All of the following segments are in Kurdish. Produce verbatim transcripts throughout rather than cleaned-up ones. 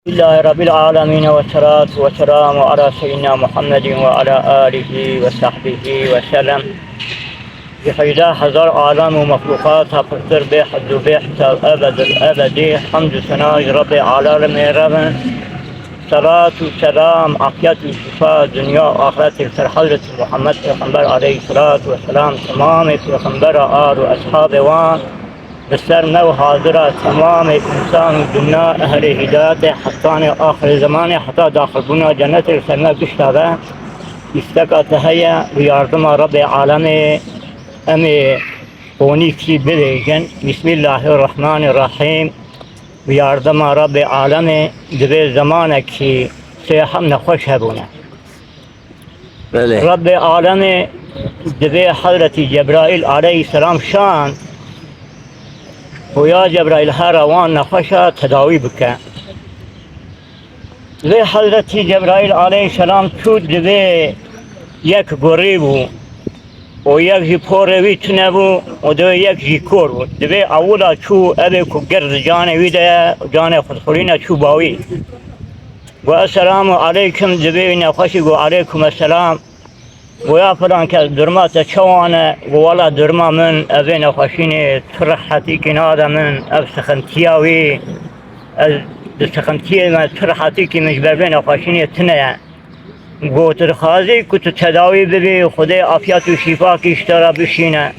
لله رب العالمين، والصلاة والسلام على سيدنا محمد وعلى آله وصحبه وسلم. Ji heyda hezar alem û mexlûqata pirtir bê hed û bê hesab ebed el ebedî hemd û sena ji Rebbê alemê re bin. Selat û selam, afiyet û şifa dinya û axretê ser Hezretî Muhammed Pêxember aleyhisselatu vesselam, temamê pêxembera al û eshabê wan, li ser me û hazira temamê însan û dinya ehlê hîdayetê hetanê axirê zemanê heta daxilbûna cenetê li ser me gişta be. Îsteka te heye bi yardima Rebbê alemê em ê honîkî bibêjin. Bismillahirrahmanirrahîm. Bi yardima Rebbê alemê, divê zemanekî sê heb nexweş hebûne. Belê. Rebbê alemê divê Hezretî Cebraîl aleyhisselam şan û ya Cebraîl here wan nexweşa tedawî bike. Divê Hezretî Cebraîl aleyhisselam çû, divê yek gurî bû û yek jî porê wî tune bû û divê yek jî kor bû. Divê ewila çû, evê ku ger di canê wî de ye, canê xwe dixurîne, çû bawî. Got, "Esselamu aleykum", divê wî nexweşî got, "Aleykum esselam." Got, "Ya filan kes, durma te çawa ne?" Got, "Wela durma min, ez vê nexweşînê tu rehetîkî nade min, ev sixintiya wî, ez di sixintiyê me, tu rehetîkî min ji ber vê nexweşînê tune ye." Got, "Tu dixwazî ku tu tedawî bibî, Xwedê afiyet û şîfakî ji te re bişîne."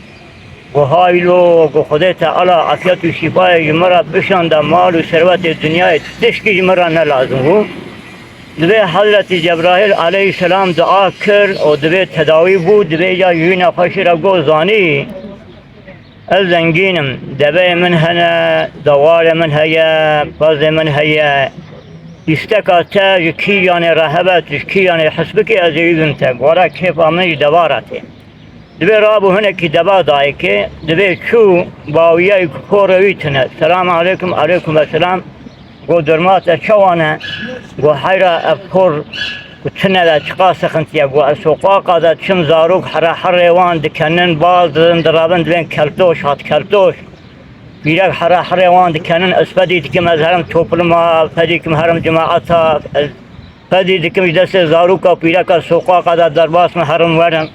Got, "Haylo, got, Xwedê Teala afiyet û şîfayê ji min re bişanda, mal û serwetê dinyayê tişkî ji min re ne lazim bû." Divê Hezretî Cebraîl aleyhisselam dua kir û divê tedawî bû, divê ya ji wî nexweşî re got, "Zanî, ez zengîn im, deveyê min hene, dewarê min heye, pezê min heye. Îsteka te ji kîjanê re hebe, tu ji kîjanê his bikî, ez ê wî bim te. Got, wela kêfa min ji deva re tê." Divê rabû hinekî deva dayikê, divê çû bawiyayî ku porê wî tune. "Selamu aleykum." "Aleykum esselam." Got, "Durma te çawa ne?" Got, "Heyra, ev por ku tune de çiqas sixintiye." Got, "Ez soqaqa de çim, zarok here herê wan dikenin, bal didin, dirabin, divên keltoş hat keltoş. Pîrek here herê wan dikenin, ez fedî dikim, ez herim topluma, fedî dikim herim cemaeta, ez fedî dikim ji destê zaroka pîreka soqaqa de derbas me herim werim.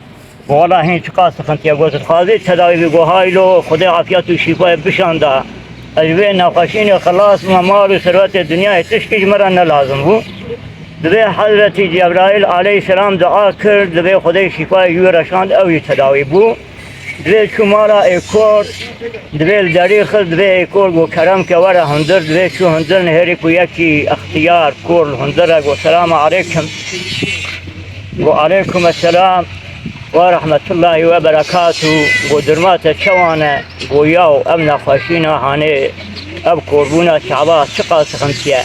Wela hîn çiqas sixintiye." Got, "Dixwazî tedawî bî?" Got, "Haylo, Xwedê afiyet û şîfayê bişanda, ez ji vê nexweşînê xilas bime, mal û serwetê dinyayê tişkî ji min re ne lazim bû." Divê Hezretî Cebraîl aleyhisselam dua kir, divê Xwedê şîfayê ji wî re şand, ew jî tedawî bû. Divê çû mala êkor, divê li derî xist, divê êkor got, "Kerem ke, were hundir." Divê çû hundir, nihêrî ku yekî extiyar kor li hundir e, got, "Selamu aleykum." Got, "Aleykum esselam ve rahmetullahi ve berekatuhu." Got, "Durma te çawa ne?" Got, "Yaw, ev nexweşîna hanê, ev korbûna çava çiqas sixintiye.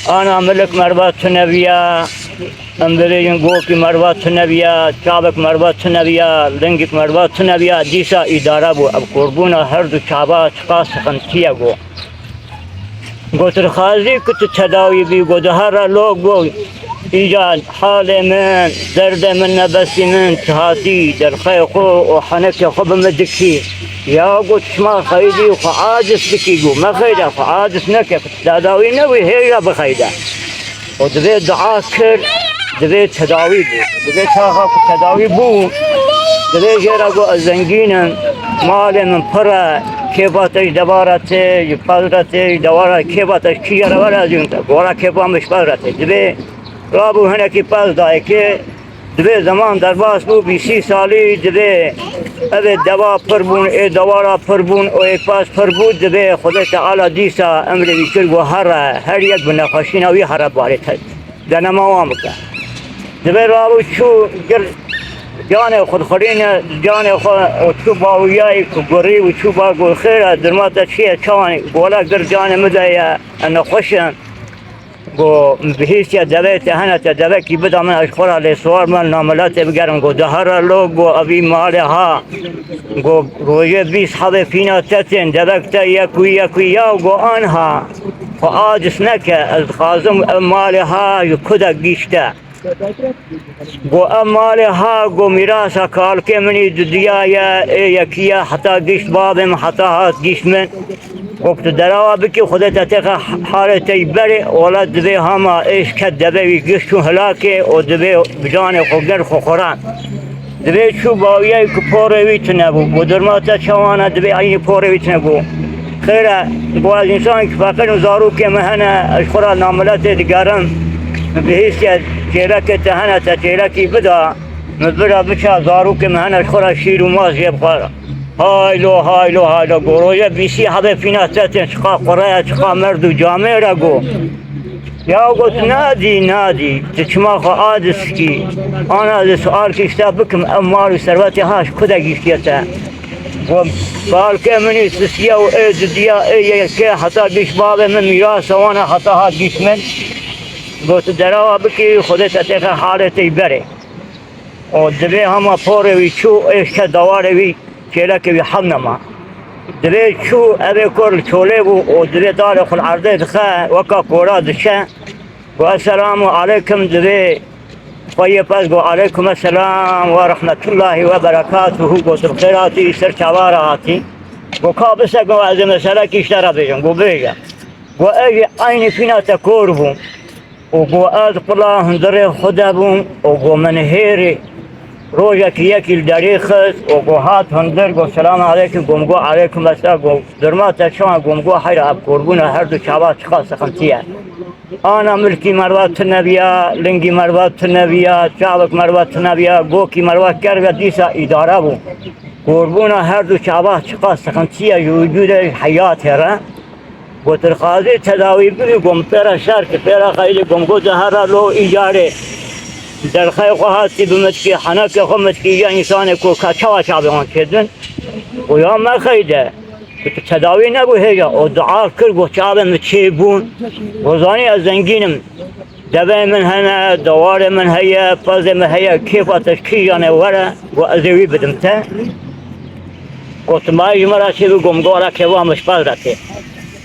Ana milik merva tune biya, em bibêjin gokî merva tune biya, çavik merva tune biya, lingik merva tune biya, dîsa îdare bû. Ev korbûna her du çava çiqas sixintiye." Got, "Got, tu dixwazî ku tu tedawî bî?" Got, "Dihere lo." Got, "Îca halê min, derdê min, nebesî min, tu hatî derxeyê xwe û henekê xwe bi min dikî. Ya," got, "çima xeydî xwe aciz dikî?" Got, "Mexeyde, xwe aciz neke, ku tu tedawî nebî, hêja bixeyde." Û divê dua kir, divê tedawî bû. Divê çaxa ku tedawî bû, divê jê re got, "Ez zengîn im, malê min pir e, kêfa te ji deva re tê, ji pez re tê, ji dewa re, kêfa te ji kî re were, ez jî te." Got, "Wela kêfa min ji pez re tê." Divê rabû hinekî pez dayikê, divê zeman derbas bû, bîst salî, divê ev ê dewa pir bûn, ê dewara pir bûn û ê pez pir bû, divê Xwedê Teala dîsa emrê wî kir, got, "Here, her yek bi nexweşîna wî here barê te, denema wan bike." Divê rabû çû gir canê xwe dixurîne, canê xwe û çû bawiyayî ku gurî û çû ba, got, "Xêr e, durma te çi ye, çawa ne?" Got, "Wela gir canê min de ye, ez nexweş im." Got, "Bihîstiye devê te hene, te devekî bida min, ez ji xwe re lê siwar bim, na miletê bigerim." Got, "Dihere lo." Got, "Evî malê ha." Got, "Rojê bîst hebê fîna te tên, devek te yek wî, yek wî ya." Got, "Anha, xwe aciz neke, ez dixwazim ev malê ha ji ku de gişte." Go ev malê ha, go mîrasa kalkê min î dudiya ye, ê yekî ye, heta gişt babê min, heta hat gişt min. Go tu derawa bikî, Xwedê te têxe halê te yî berê, wela divê hema êş ket deve wî gişt çû hilakê û divê bi canê xwe ger xwe xuran. Divê çû bawiyayî ku porê wî tune bû. Go durma te çawan e, divê eynî porê wî tune bû. Xêr e, go ez însanekî feqîr im, zarokê min hene, ez ji xwe re namiletê digerim. Min bihîstiye çêlekê te hene, te çêlekî bida. Min bira biça, zarokê min hene, ji xwe re şîr û mast jê bixwara. Haylo, haylo, haylo, go roje bîsî hebê fîna te tên, çiqa qure ye, çiqa merd û camêr e, go. Ya got, nadî, nadî, tu çima xwe a disikî? Ana ez ê sual kî ji te bikim, ev mal û servetê ha ji ku de gihîştiye te? Got, kalkê min î sisiya û ê dudiya, ê yekê heta gihîşt bavê min, mîrasa wan e heta hat gihîşt min. Got, tu derawa bikî, Xwedê te têxe halê te yî berê. Û divê hema porê wî çû, êş ket dewarê wî, çêlekê wî hev nema. Divê çû, evê kor li çolê bû û divê darê xwe li erdê dixe, weka kora diçe. Go, "Esselamu aleykum", divê xwe yê pez go, "Aleykum esselam ve rahmetullahi ve berekatuhu", go, "Tu bi xêr hatî, ser çava re hatî." Go, "Ka bise", go, "Ez ê meselekî ji te re bêjim", go, "Bêje." Go, "Ez jî eynî fîna te kor bûm." Û go, "Ez qula hundirê xwe de bûm." Û go, "Min hêrî rojekî yekî li derî xist." Û go, "Hat hundir", go, "Selamu aleykum", go, "Min go aleykum esselam", go, "Durma te çawan?" Go, "Min go heyra, ev korbûna her du çava çiqa sixintî ye. Ana milkî merva tune biya, lingî merva tune biya, çavik merva tune biya, gokî merva kerve dîsa îdare bû. Korbûna her du çava çiqa sixintî ye ji wicûdê, ji heyatê re." Go, "Tu dixwazî tedawî bibî?" Go, "Min pê re şer kir, pê re xeylî." Go, "Min go, de here lo îcarê derxeyê xwe hatî bi min dikî, henekê xwe min dikî, ya însanê ku ka çawa çavê wan çêdibin?" Go, "Ya mexeyde, tu tedawî nebû hêja." Û dua kir, go, "Çavê min çêbûn." Go, "Zanî ez zengîn im. Deveyê min hene, dewarê min heye, pezê min heye, kêfa te ji kîjanê were, go, ez ê wî bidim te." Go, "Tu mayî ji min re çêbû?" Go, "Min go, ara kêfa min ji pez re tê."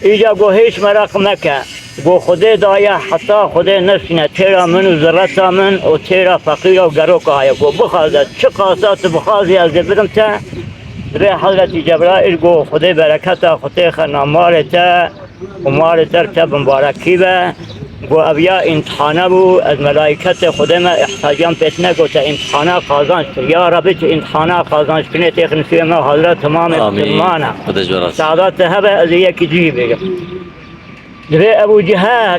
Îca go, "Hêç meraq meke." Go, "Xwedê daye, heta Xwedê nesîne têra min û zireta min û têra feqîra û geroka heye." Go, "Bixwaze, çiqasa tu bixwazî ez ê bidim te." Divê Hezretî Cebraîl go, "Xwedê bereketa xwe têxe namalê te û malê te te bi mibarekî be." Go, "Ev ya îmtihane bû, ez melaîketê Xwedê me îhtiyacan pê tine." Go, "Te îmtihana qazanc kir. Ya Rebî, tu îmtihana qazanc kinê têxin suyê me Hezret Timamê Amîn. Musulmana. Xwedê ji we razî. Saada te hebe, ez ê yekî dî jî bêjim." Divê Ebû Cehel